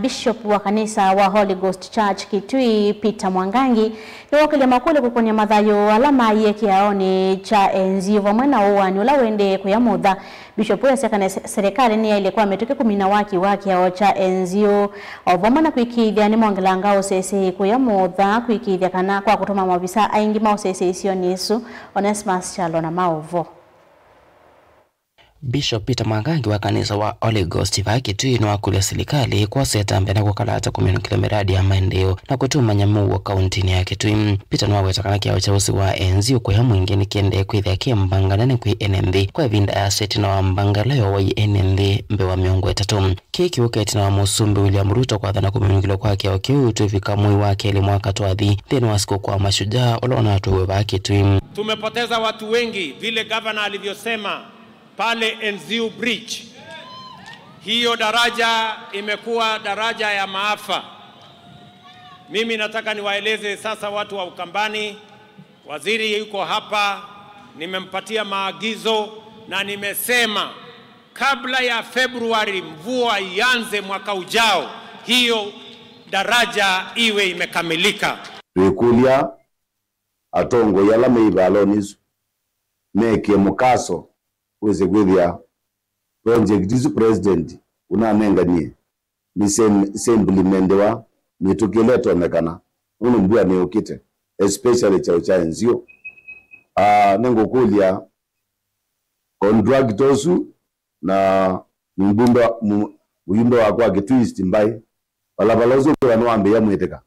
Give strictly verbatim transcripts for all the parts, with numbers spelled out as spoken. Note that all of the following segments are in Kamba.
Bishop wa kanisa wa Holy Ghost Church Kitui, Peter Mwangangi, nĩwokĩlya makũlyo kũkonya mathayũ ala maie kĩaonĩ kya N G O vamwe na ũaani ũla ũendee kũya mũtha. Bishop ũyũ asya kana se-, serikali nĩyaĩle kwa mĩtũkĩ kũmina waki wa kĩao kya N G O, o vamwe na kwĩkĩĩthya nĩmongelanga ũseseĩ kũya mũtha, kwĩkĩĩthya kana kwa kũtũma maovisa aingĩ ma ũseseĩ isionĩ isu. Onesmus Kyalo na maũvoo. Bishop Peter Mwangangi wa kanisa wa Holy Ghost vaa Kitui nĩwakũlya silikalĩ kwosete mbee na kũkala ata kũminũkĩlya mĩradi ya maendeeo na kũtũmanya mũuo kauntinĩ ya Kitui. Peter nĩwaweta kana kĩao kya ũsĩ wa N G O kũya mwingĩ nĩkĩendee kwĩthĩa kĩ mbanga nene kwĩ ene nthĩ kwa ĩvinda yasya ĩtina wa mbanga ĩla yowaie ene nthĩ mbee wa mĩongo ĩtatũ. Kĩĩ kĩũka ĩtina wa Mũsumbĩ William Ruto kwathana kũminũkĩlwa kwa kĩao kĩu twĩvika mwei wa kelĩ mwaka twathi nthĩnĩ wa sikũkũ wa Mashujaa ũla ũnatwaiwe vaa Kitui. Tumepoteza watu wengi, vile gavana alivyosema, pale N Z U Bridge. Hiyo daraja imekuwa daraja ya maafa. Mimi nataka niwaeleze sasa watu wa Ukambani, waziri yuko hapa, nimempatia maagizo na nimesema kabla ya Februari mvua ianze mwaka ujao, hiyo daraja iwe imekamilika. Twĩkũlya atongoi ala me ivalonĩ isu mekĩe mũkaso wĩse kwĩthĩa project isu president ũnanenganie nĩsya-, nĩsyaimplimentiwa mĩtũkĩ ĩla ĩtonyekana, nũndũ mbua nĩyũkĩte, especially kyaũ kya N Z U. Ah, nĩngũkũlya contractor ũsu na mũmbunge wa-, mu-, mũyumbe wakwa wa Kitui East Mbaĩ, vala vala ũsu ũkwĩwa nĩwambĩĩa mwĩtĩka.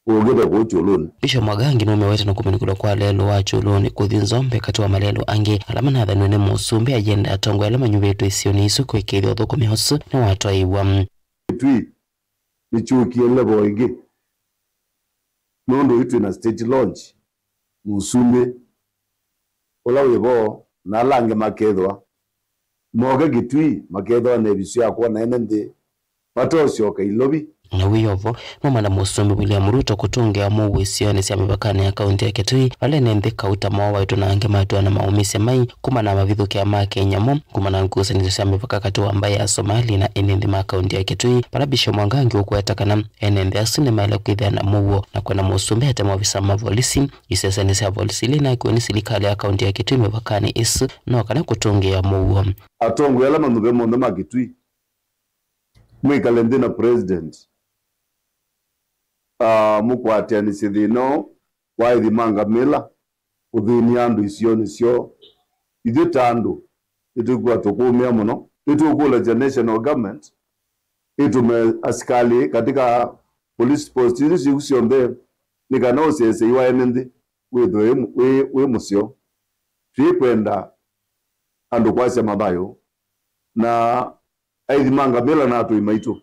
Ũkĩte kũu Kyũlũnĩ. Bishop Mwangangi nũmewete na kũminũkĩlwa kwa lelũ wa Kyũlũnĩ kũthi Nzombe katĩ wa malelũ angĩ ala manathanw'e nĩ Mũsumbĩ ayenda atongoi ala manyuvĩtwe isionĩ isu kwĩkĩĩthya ũthũkũmi ũsu nĩwatwaĩĩw'a. Kitui nĩkyũkie level ĩngĩ nũndũ yu twĩ na state launch. Mũsumbĩ ũla wĩ vo na ala angĩ makethĩwa moke Kitui, makethĩwa na ĩvisyo ya kwona ene nthĩ matosyoka ilovi. Na wĩ o vo, nũmana Mũsumbĩ William Ruto kũtũngĩa mũuo isionĩ sya mĩvakanĩ ya kaunti ya Kitui, vala ene nthĩ kauta moowaĩtwe na angĩ matwĩwa na maũmĩsye mai kumana na mavithũkĩa ma kĩnyamũ, kumana na ngusanĩsyo sya mĩvaka katĩ wa mbaĩ ya Somali na ene nthĩ ma kaunti ya Kitui, vala Bishop Mwangangi ũkweta kana ene nthĩ asu nĩmaĩle kwĩthĩa na mũuo na kwenda Mũsumbĩ ate maovisa ma volisi, isesenĩ sya volisi ila inakiwe nĩ silikalĩ ya kaunti ya Kitui mĩvakanĩ ĩsu, no kana kũtũngĩa mũuo. Atongoi ala manyuve monthe ma Kitui, mwĩkale nthĩ na president, ah, mũkwatĩanĩsye thĩna ũũ wa aithi ma ngamĩla kũthĩny'a andũ isionĩ syoo. Ithyĩ ta andũ nĩtwĩkw'a tũkũũmĩa mũno. Nĩtũkũlakya national government ĩtũme asikalĩ katika police post isu syĩu syonthe, nĩ kana ũsesei wa ene nthĩ wĩthwe wĩ mũ-, wĩ, wĩ mũseo. Twĩkwenda andũ kwasya mathayũ na aithi ma ngamĩla na atũi maitũ.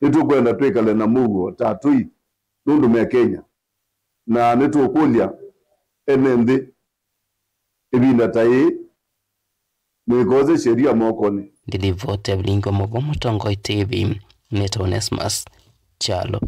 Nĩtũkwenda twĩkale na mũuo ta atũi nũndũ me Kenya, na nĩtũkũlya ene nthĩ ĩvinda ta yĩĩ mũikose sheria mokonĩ. Ndilivoti Evelyn Ngoma, Mũtongoi T V, nĩtawa Onesmus Kyalo.